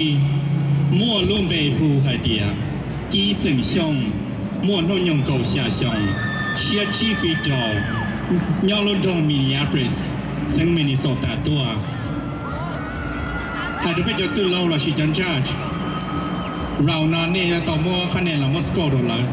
Muaj lub npe hu hais tias Cib xeem Xyooj, muaj hnub nyoog kaum xya xyoo, siab tsib feet rau, nyob lub nroog Minneapolis, xeev Minnesota tuaj. Hais rau peb cov txwj laug lossis cov judge, round no nej yuav tau muab qhab nia los muab score rau lawv.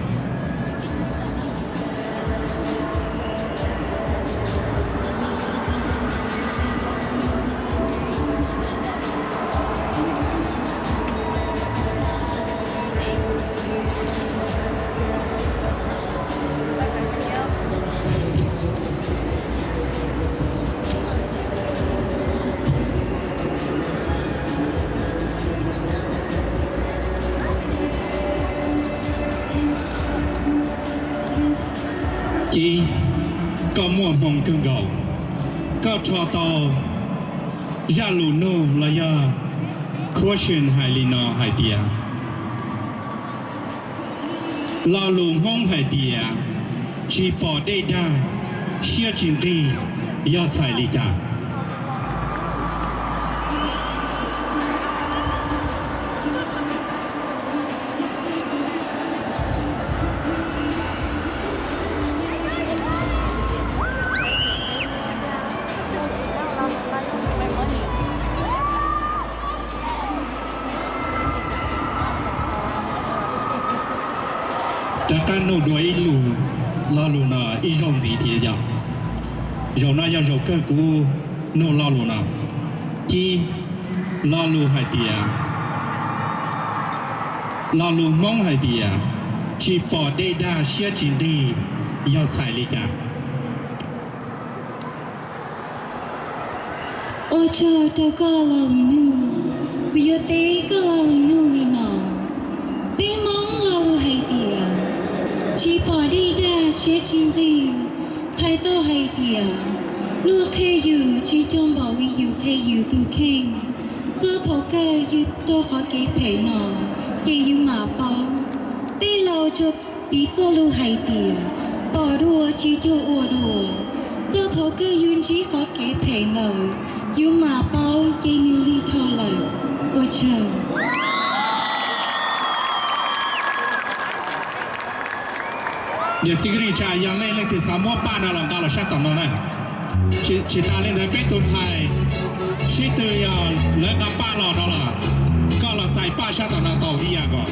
Cib, koj muaj hmoo kawg nkaus. Koj rho tau zaj lus nug los yog question hais li no hais tias, lo lus Hmoob hais tias tsis pom dej dag siab tsis nqig yog txhais li cas? Rov qab nug dua ib lus, lo lus no ib zaug ntxiv thiab yog. Zaum no yog zaum kawg kuv nug lo lus no. Cib, lo lus hais tias, lo lus Hmoob hais tias tsis pom dej dag siab tsis nqig yog txhais li cas? Ua tsaug rau koj lo lus nug. Kuv yuav teb koj lo lus nug li no. Peb Hmoob lo lus hais tias tsis pom dej dag siab tsis nqig, txhais tau hais tias luag qhia yus tsis coj npaum li yus qhia yus tus kheej. Txog thaum kawg yus rau qhov kev phem no ces yus mam paub. Tej laus tsuas piv txoj lus hais tias pom dua tsis cuag ua dua. Txog thaum kawg yus ntsib qhov kev phem ntawd, yus mam paub ces nws lig dhau lawm. Ua tsaug. Niam txiv kwv tij neej tsa, yog nej leej twg xav muab paj no los nqa los sab tom no na. Tsis tas li ntawd peb tus ntxhais sib tw yog lawv nqa paj los no los, koj los txais paj sab tom no tau ib yam nkaus.